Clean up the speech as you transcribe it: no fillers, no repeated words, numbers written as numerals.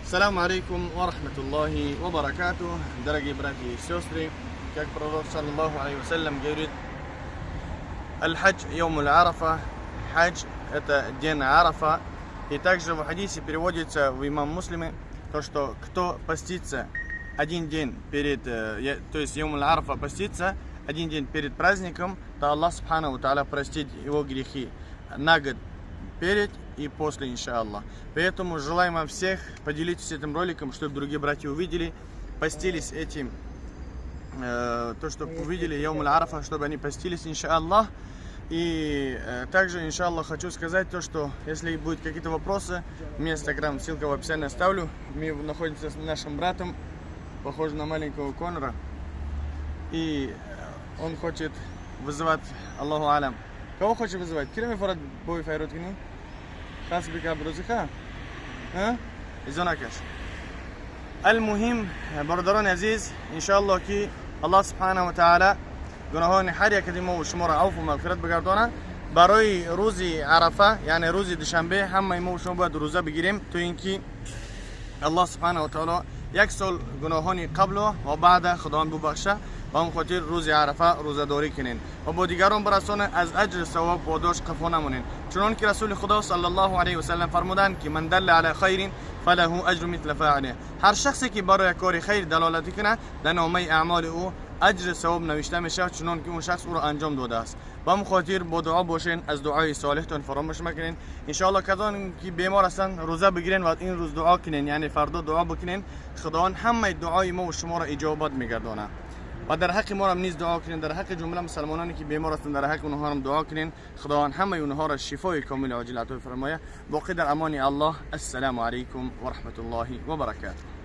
Салам алейкум ва рахматуллахи ва баракату, дорогие братья и сестры. Как пророк, саллаллаху алейхи вассалям, говорит: Аль-хадж йоум арафа, хадж это день Арафа. И также в хадисе переводится в имам Муслиме то, что кто постится один день перед, то есть йоум арафа постится один день перед праздником, то Аллах субхану тааля простит его грехи на год перед и после, иншаллах. Поэтому желаем вам всех, поделитесь этим роликом, чтобы другие братья увидели, постились этим, то, что увидели йоум арафа, чтобы они постились, иншаллах. И также, иншаллах, хочу сказать то, что если будут какие-то вопросы, мне инстаграм, ссылка в описании оставлю. Мы находимся с нашим братом, похож на маленького Конора. И он хочет вызывать, Аллаху алям. Кого хочет вызывать? Кира мефорад бой файрот кини? Хас бика брузиха? А? Изонакаш. Аль-Мухим, бародарони азиз, иншаллах ки Аллах субханаҳу ва таала гуноҳони ҳар яке мо шуморо авфу мағфират бигардонад. Барои рӯзи Арафа, яъне рӯзи душанбе, ҳамаи мо шумо бояд рӯза бигирем, то ин ки Аллоҳ субҳанаҳу ва таоло як сол гуноҳони қаблу ва баъда Худованд бубахша. Ба он хотир рӯзи Арафа рӯзадорӣ кунед ва бо дигарон барасонед, аз аҷри савоб подош қафо намонед, чунон ки Расули Худо саллаллоҳу алайҳи васаллам фармуданд ки ман далла ала хайрин фалаҳу аҷру мисла фаъилиҳ. Ҳар шахсе ки барои кори хайр далолатӣ кунад, дар номаи аъмоли ӯ аҷри савоб навишта мешавад, чунон ки он шахс ӯро анҷом додааст. Ба ҳамин хотир бо дуо бошен, аз дуои солеҳтон фаромӯш макунед. Иншоаллоҳ, касоне ки бемор ҳастанд, рӯза бигирен ва ин рӯз дуо кунен, яъне фардо дуо бикунен. Худованд ҳамаи дуои мо ва шуморо иҷобат мегардонад. Ва дар ҳаққи моро низ дуо кунен, дар ҳаққи ҷумла мусалмононе ки бемор ҳастанд, дар ҳаққи онҳоро дуо кунен. Худованд ҳамаи онҳоро шифои комили оҷил ато фармояд. Боқӣ дар амони Аллоҳ. Ассалому алайкум ва раҳматуллоҳи ва баракатуҳ.